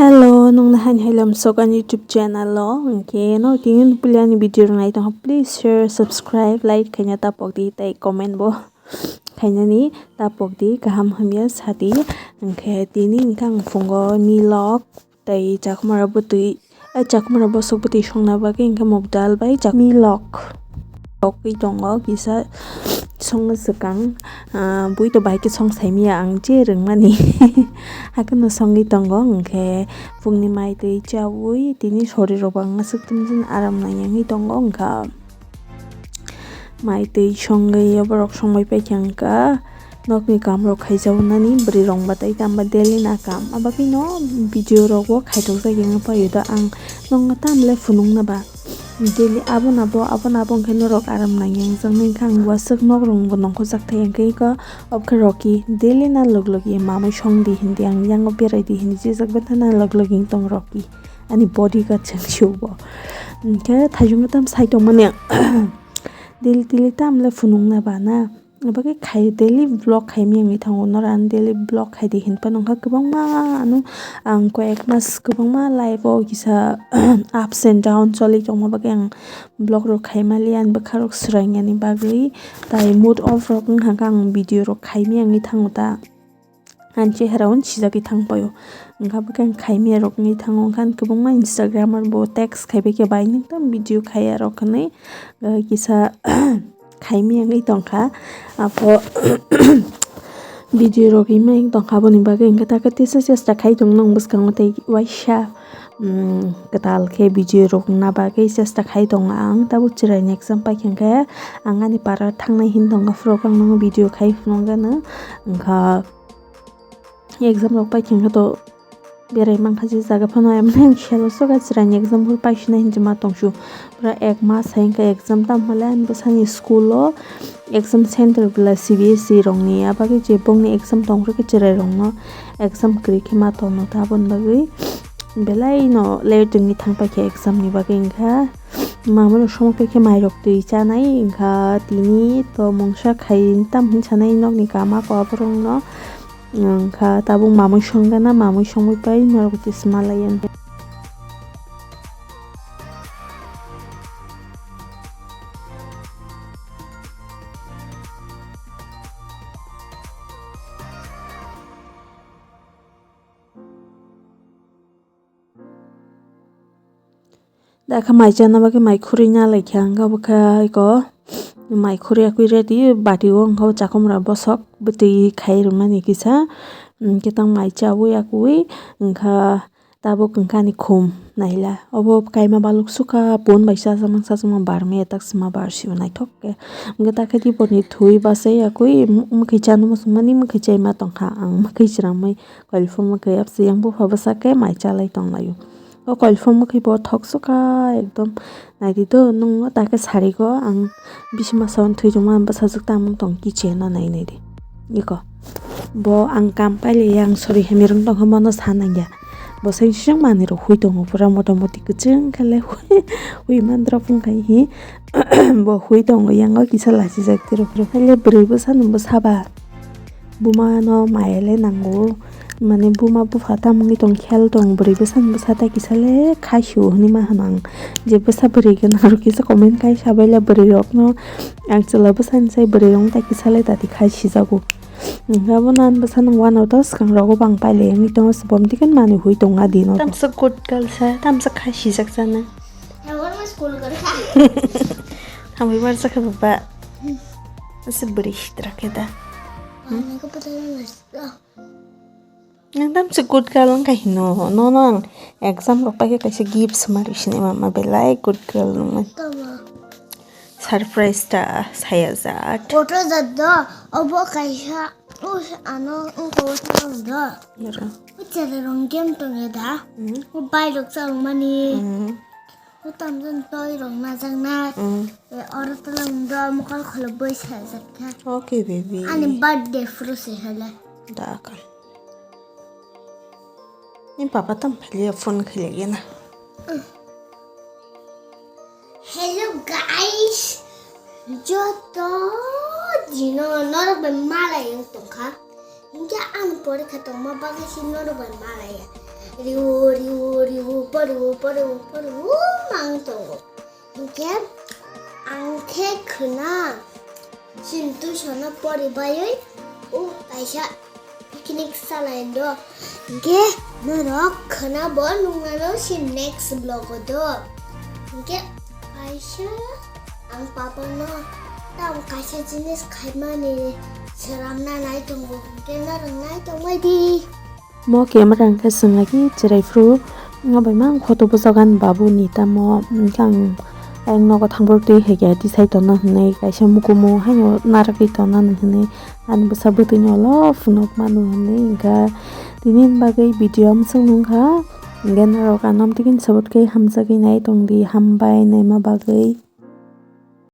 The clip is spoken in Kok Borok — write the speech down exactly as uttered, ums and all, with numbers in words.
Hello, nung nahani hai lam sok ani YouTube channel o. Hwnkhe no tini puila ani video rok nai tong kha, please share, subscribe, like khaina tapok di tei comment bo khainani tapok di, kaham hamya sadi. Hwnkhe tini hwnkhe ang phungo milok tei chakmara bwtwi, eh, chakmara bosok bwtwi songna bagwi hwnkhe muk dal bai chak-, milok. Tokwi tongo kisa songna swkang, ah, bui to bahai khe song saimaya ang je rwngmani. Hakheno songwi tongo, hwnkhe phungni mai twi chaui tini sorirok bo ang aswk tongmani aram nai wngwi tongo, hwnkha. Mai twi songwi borok songbai paikha wngkha. Nokni kam rok khaijak nani bwrwi rok ba tei tamo daily na kam. Abagwi no video rok o khaitokjak wngwi paio da ang nokno tamle phunukna ba. Daily abo na bo, abo na bo hwnkhe norok aram nang yang jang nai kha ang waswk nok rok bo nongkhorjak thai hwnkhe iko obokhe Rocky daily na log log ye mamai song di hindi ang yango berai di hindi jijak bwtha na log log wng tong Rocky ani bodyguard chwng si o bo. Hwnkhe thaichung tam sai tongmani ang daily daily tamle phunukna ba na. Abagwi khai daily vlog khaimani wngwi thango, norok ang daily vlog khai di hinwi phano wngkha kwbangma, ano ang koi ek mas kwbangma life o kisa ups and down choli tongma bagwi ang vlog rok khaimaliya, ani bwkha rok swrainani bagwi, tai mood off rok wngkha khe ang video rok khaimani wngwi thango ta. Ani chehara unsijagwi thang paio. Wngkha bwkhe ang khaimya rok wngwi thango, wngkha kwbangma Instagramer bo text khaibai khe bai nwng tamo video khaiya rok hinwi, ah, kisa khaimya wngwi tongkha. Apo video rok wngwi tongkha, aboni bagwi hwnkhe ta khe tesa chesta khai tongno ang bwskango tei waisa, um, kwtal khe video rok wngna bagwi chesta khai tongo ang. Tabuk chwraini exam paikha hwnkhe ang ani para thangnai hinwi tongkha, phuru ang nono video khai phunukgano wngkha. Exam rok paikha hwnkhe to berai mankha je jaga phano, emne ang selo soka chwraini exam phuru paisina hinwi ma tongsu. Pura ek mas hai wngkha exam, tamo le ani bwsani school o exam center bwla C B S E rokni, abagwi je bongni exam tong rwkhe chwrai rokno exam kwrwi khe ma tongno ta, aboni bagwi belai no late wngwi thang paikha exam ni bagwi wngkha. Mamano songwi paikhe mairok twi chanai wngkha, tini to mungsa khai tam hinwi sanai nokni kama ko aborokno. Wngkha tabuk mamui songkha na, mamui songwi pai norok twi smalai ya. Dakha mai chana bagwi mai khurui na laikha, wngkha bwkha eko mai khurui yakwi ready, bati o wngkha chakomra bosok bwtwi khai rwmani kisa, hwnkhe tang mai chaui yakui wngkha tabuk wngkha ani khum naila. Obo kaima baluk sukha pun bai chajakmani chajakmani barmaya tak sima bar sio naithok khe. Hwnkhe takhe tei boni thwi bachai yakui mwkhwi chana muchungmani mwkhwi chaima tongkha ang, mwkhwi chwrangmai. Koilphuru mwkhwi abse yang bupha bwsa khe mai chalai tonglaio. O koilphuru mwkhwi bo thok sukha ekdom. Naidi do nung o ta khe sari go ang bisi masa hwn thwijwngma bwsajwk tamo tong kiche no nai naidi. Iko. Bo ang kam pailai yang sori hemirung tongkha mono sa nangya. Bo sai sising manwi rok hui tongo pura motamoti kwchwng khe le hui, hui mandra phung khai hi. Bo hui tongo yang o kisa lachijak tiro. Haile bwrwi bwsa nungbo saba. Buma no maya le nango, mane buma bupha tamoni tong khel tong bwrwi bwsani bwsa ta kisa le khaisio hinwi ma hwnang. Je bwsa bwrwi gwnang rok kisa comment khai sabai le bwrwi rok no ang chwla bwsani sai bwrwi rok ta kisa le tati khai sijago. Hwnkhe abono ani bwsano uanao ta swkang rogo bang pailai wngwi tongo, se bom tikhe manwi hui tongo a dino. Tamsa good girl sa, tamsa khai sijak sana. Hambai barjak khe baba. Ase bwrwi sitra khe da. Nang tam se good girl wngkha hino. Nono ang exam rok paikhe kaisa gift swmari sini mama belai good girl nungmani. Surprise ta saya jat. Kotor jat do, obo kaisa, us, ano, wngkha o tong do. Nero. O chera rong game tong da. Mm. O bai rok chal mani. Mm. O tamjani toy rok najaknai. Mm. E, oro tolong do mokol kholo boi sajak kha. Okay, baby. Ani birthday phuru se hele. Da ka. Ni papa tam phale phone khele gena. Mm. Hello guys. Joto dino norok bai malai wng tongkha. Hinkhe ang porikha tongma bagwi se norok bai malaiya. riwo riwo riwo poriwo poriwo poriwo mang tongo. Hinkhe ang khe khna chini tuisono pori baiwi o kaisa picnic salai do. Hinkhe norok khna bo nungnano si next vlog o do. Hinkhe kaisa ang papa no tamo kaisa jinis khaimani sramna nai tongo. Hinkhe norok nai tongbai di. Mo camera hwnkhe chwng lagi chwrai phuru wngya bai mang photo bwsajak ani babu ni tamo hwnkhe ang ayang nogo thangphuru twi hai khe tisai tongna hwnwi kaisa mukumu haino narwgwi tongna hwnwi ani bwsa bwtwi ni ulo phunuk manu hwnwi hwnkha tini ni bagwi video amswk nungkha hwnkhe norok ano amtwi khe support khe hamjagwi nai tongdi hambai naima bagwi.